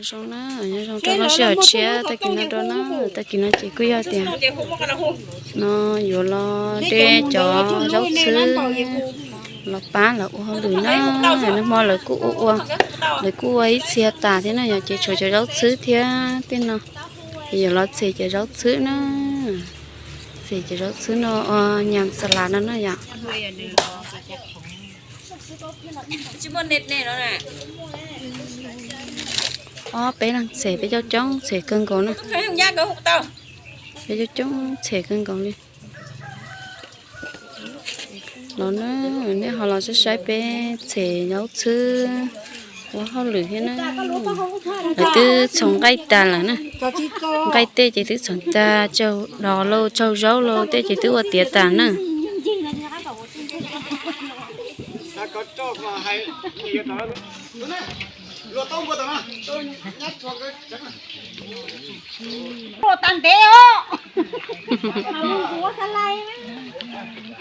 Zoo na, nyob zoo rau lub sij hawm tshiab tag kis no rau na, tag kis no ces kuj yog tias no yuav los de cov zaub txhwb los pab lawv ua hauj lwm na. Nag hmo lawv kuj ua ua, lawv kuj ua ib txhia tas thiab na, yog ces tshuav cov zaub txhwb thiab tej no, ces yuav los txhem cov zaub txhwb na, txhem cov zaub txhwb no ua nyam xas las no na yom. Ob peb leeg txhem, peb coob coob txhem kawg nkaus na, peb coob coob txhem kawg nkaus li. Los na, nej ho los saib saib peb txhem zaub txhwb ua hauj lwm thiab na. Lawv twb txhoov nqaij tas lawm na, nqaij tej ces twb txhoov tas, tsaug dos lauj tsaug zaub lauj tej ces twb ua tiav tas na.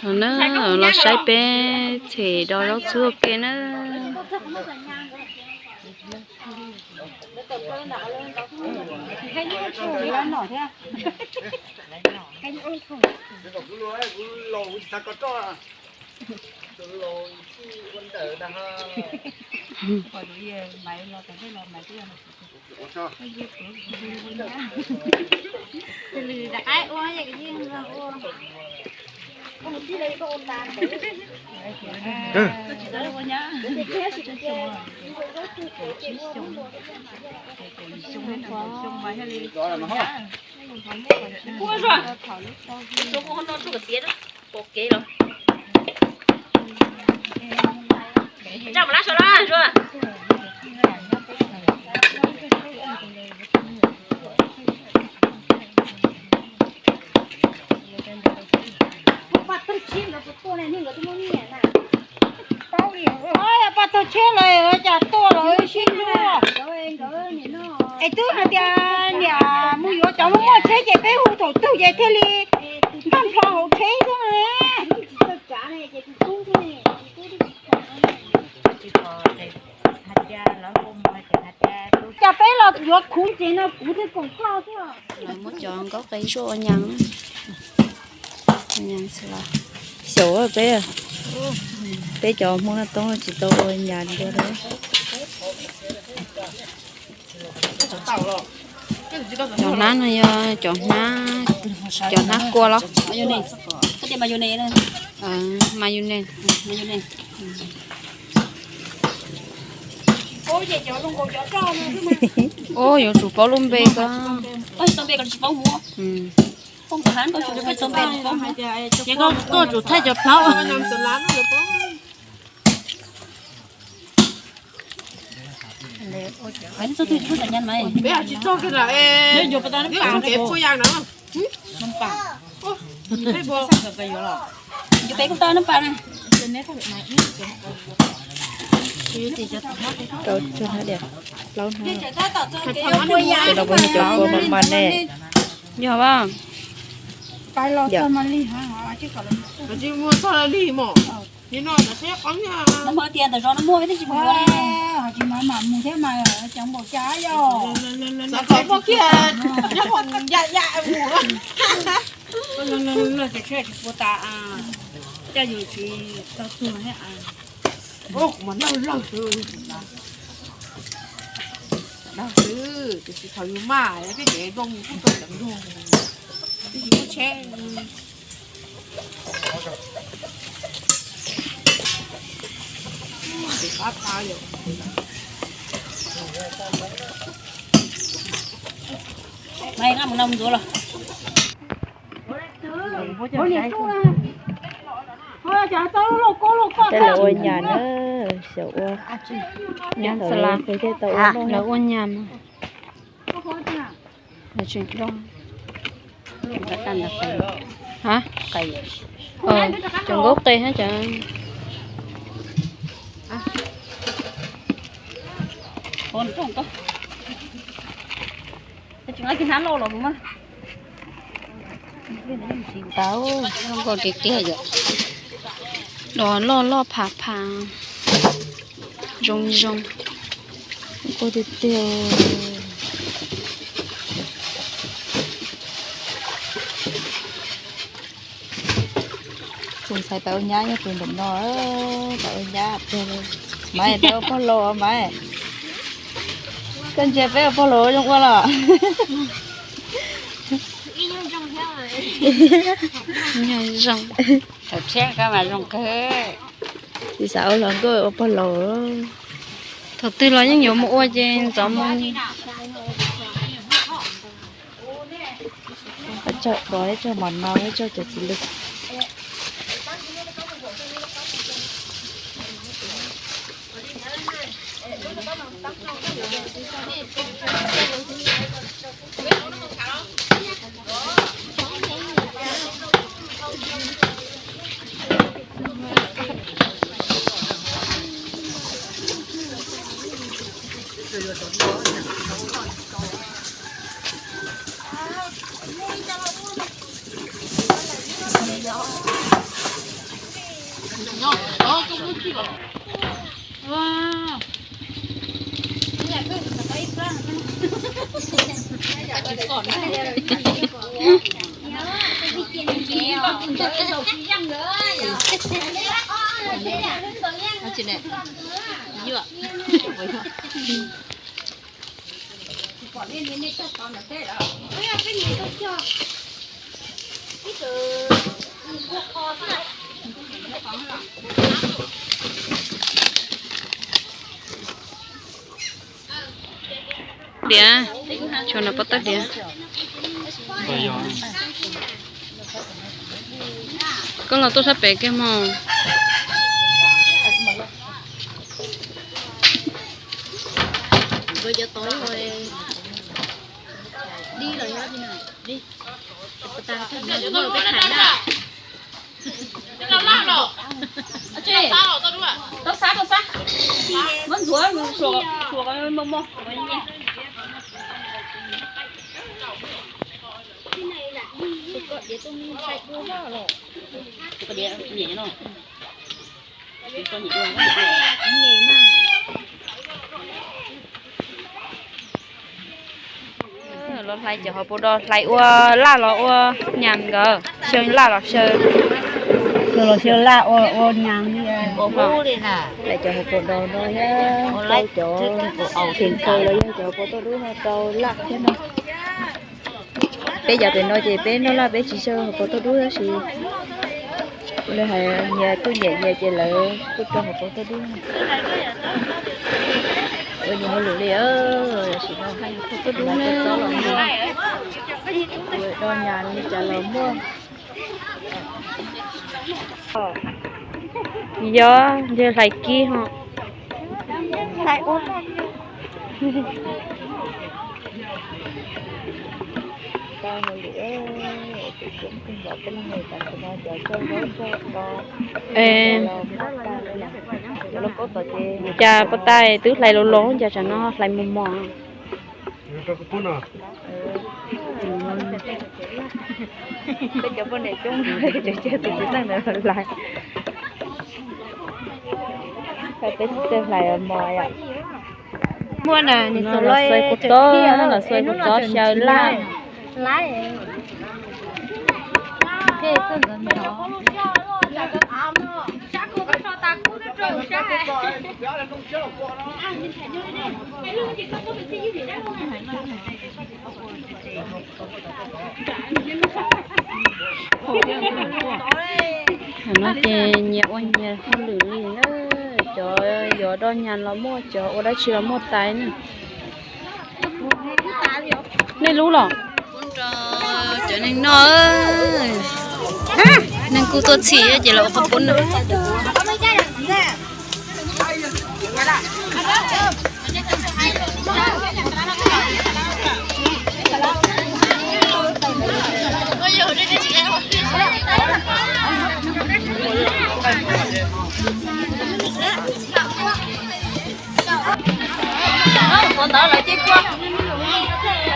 Los na, los saib peb txhem do zaub txhwb ua ke na. Pab tug tsheb los cas tuaj los sib hlub. Es twb hais tias niam mus yuav cov muaj muaj tsheb ces peb hu thaum twg ces thiaj li nkag nplho hauv tsheb xwb. Cas peb los yuav khuv ces no kuv thiaj koom koj xwb. Muab cov nkaub qe zuaj ua nyas na. Xyaum peb, peb cov Hmoob Naj Toob tsis tau ua nyas dua li. Cov hnab no yog cov hnab, cov hnab kua los? Mayonnaise. Ub, yuav tsum paub lub npe ko. Tuaj tsum thaij cov plaub. Rau tsuag hab diam, plaub hnab. Ces los puas yog cov kua mas mas ne? Yog a. Kuv mas lawg lawg xwb, dag xwb, tiam sis thaum yus maj thiab ces zoo kuj tau cov nruag, ib tsis muaj tsheb. Qab qab yom. Mas nqa mus no mus ntxuav los. Tej lawv ua nyas na, xyaum ua, lawv ua nyas no. Cov nkaub qe hab cov. Tau, zoo nkauj tiag tiag yom. Los loj loj pham pham, zoo zoo. Tiag tiag. Tus ntxhais pab ua nyab nyob pem ntawm no, pab ua nyab tiag li. Maiv, peb ua pog laus, Maiv. Koj ntsia peb ua pog laus zoo ua los. Zoo. Tsis xav ua hluas nkauj, ua pog laus. Thaum twg los yeej yuav mus ua ces ntxov mus. Ib tsoom pog, ib tsoom mom no, ib tsoom cov txiv lws. Diav, tsuas no pob tawb diav. Koj los tuaj sab pem kiag mog. Tau xab, tau xab. Muab ntxuav, suav mos mos. Los hlais cov hauv paus do, hlais ua laj los ua nyas nkawd, xyaw laj los xyaw, los xyaw laj ua ua nyas li. Hlais cov hauv paus do no, cov tseem khaws los yog cov hauv paus tauj dub no rau laj thiab no. Peb yav pem no ces peb noj laj peb tsis xyaw hauv paus tauj dub tab sis lawv hais nyias tuaj nyiam nyias ces lawv tuaj rau hauv paus tauj dub. Ua nyias hauj lwm li, tam sim no hauv paus tauj dub na, do nyas li cas los muaj. Yog, yog hlais kib ho. Cas puas tau twb hlais los los cas tsam no hlais mos mos. Peb cov poj niam coob, tus txiv neej ntawd hlais. Peb tsis txawj hlais mos yom. Muaj na, no los xaws kua txob, los xaws kua txob xyaw laj. Thaum no ces nyias ua nyias hauj lwm li na, cov yuav do nyas los muaj, cov ua dab tsi los muaj tais na. Nej lub los? Cov neeg no, neeg kuj tuaj txhim ces los ua qhov pub no. Qhov ntawd lawv cia kua.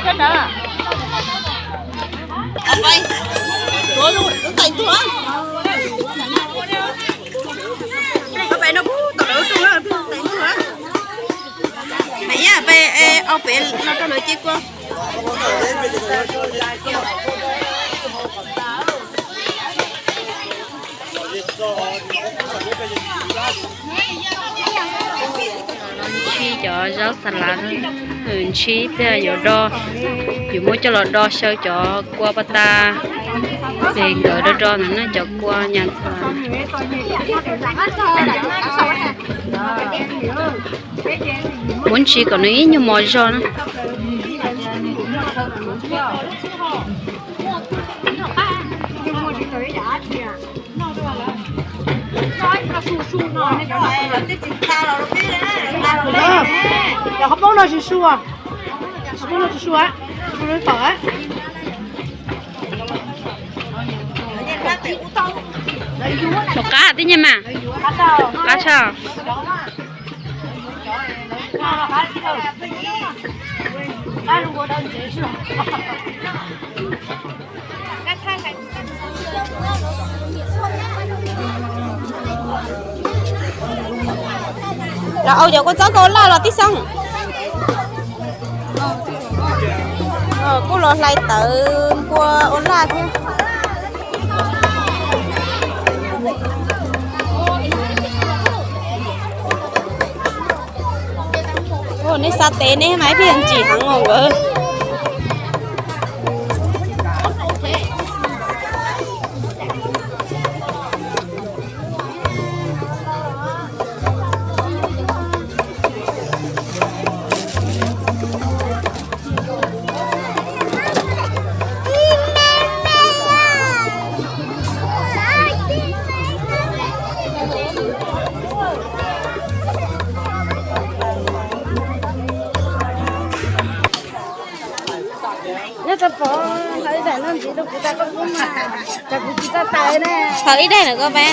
Qhov ntawd. Pais, tuav lub tais tuag. Pais no pub tom lawv lub rooj na, pub tais tuag. Pais ib pais Au pem no rau lawv ces kua. Ntsib cov zaub xas lav, ntsib pliag yuav do, yuav muab coj los do xyaw cov kua pas tas, ces nkawd do do ntawm no cov kua nyas xas. Muab ntsis kom nws ib nyuag mos zog na. Cov qhov paub no tsis su, qhov paub no tsis su, su tom. Tus qab tib nyuag mas, qab tshaj. Los au cov kua txob kua ua laj los tib xeeb. Kuj los hlais tawv kua ua laj thiab. Nej xav tev nej mas ib pliag ntsim heev os nkawd. Nyob tso pov, thov ib daim no ntxiv rau kuv tas koj pub mas, tsam kuv tsis txawj tawv ne. Thov ib daim lawm koj pab.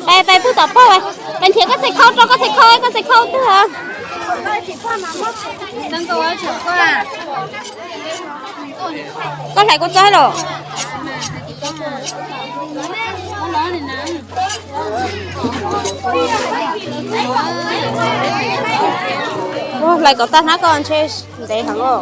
Pais, pais pub tom pog, pais nrhiav koj txhais khau rau koj txhais khau, koj txhais khau twg. Koj hlais kua txob los? Hlais kom tag hnab koj ntshe ntev heev os.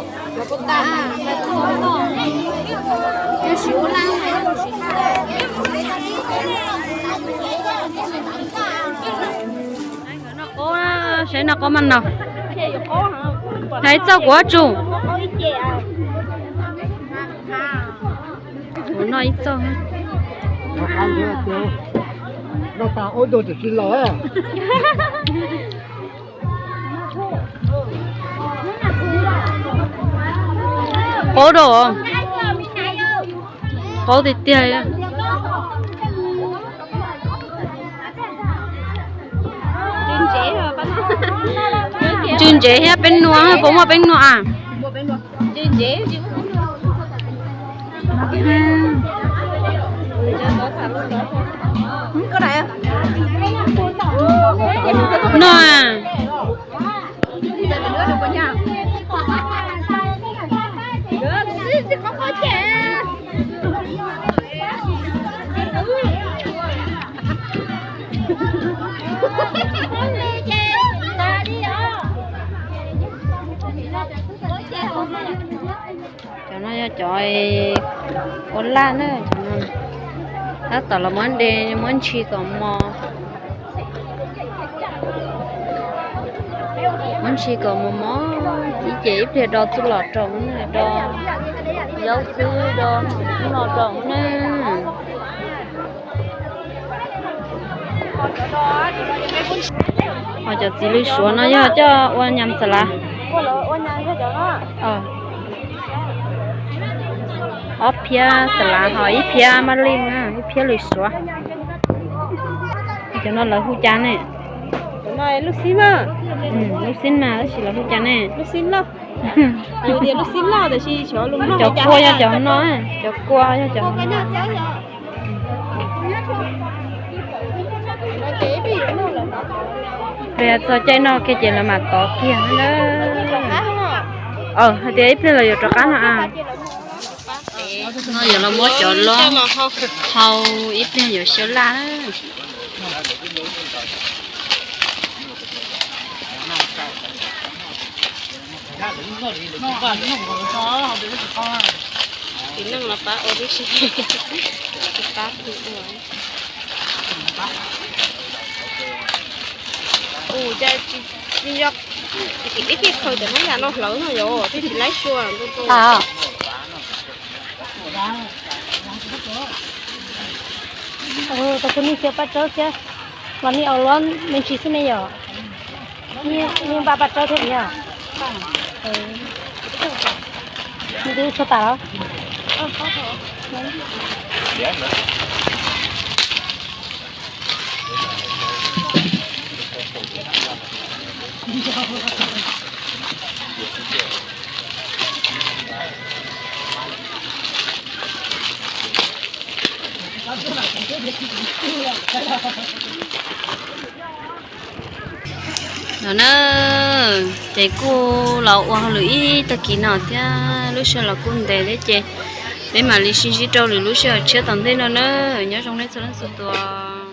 Noj qaub, saib noj qaub maj no. Hais txoj kuv ob tsu. Kuv noj ib txoj. Noj tas ub ntuj tsis los. Qaub rau, qaub tiag tiag. Ntsws ntsev thiab peeb nua, puas muaj peeb nua a? No a. Cov no yog cov ua laj na, cov no tab tom los muab de muab ntshis kom mos, muab ntshis kom mos mos ib ces ib pliag do txuj lom rau, do zaub xwb do no rau na. Ho cov txiv lws suav no yog coj ua nyam xas lav. Ob phiab xas lav ho ib phiab maj lij na, ib phiab lws suav. Cov no lawv hu cas ne? Lub xib mas, tab sis lawv hu cas ne? Cov kua yog cov no, cov kua yog cov no. Peb txog caij no kiag ces lawv mam tov kiag na. Hais tias ib pliag lawv yuav rov qab no a. No yuav los muab cov lob hau ib pliag yuav xyaw laj na. Tsis neej los pab ua tib si, tsis pab pw ua. Ua cas tsis yog, tsis ib txhij khaws cov Hmoob yam no hlawv no yom, twb tsis laib sua ntu tu. Tus kuv niag xyaw paj tsawb thiab, los niag au luab me ntsis xwb ne yom. Niag npaj paj tsawb thiab yom. Nws twb tshuav tas los. No na, ces kuj los ua hauj lwm ib tag kis no thiab, lub sij hawm los kuj ntev thiab ces peb mam li sib ntsib rau lwm lub sij hawm tshiab tom ntej no na. Nyob zoo nej txhua leej txhua tus.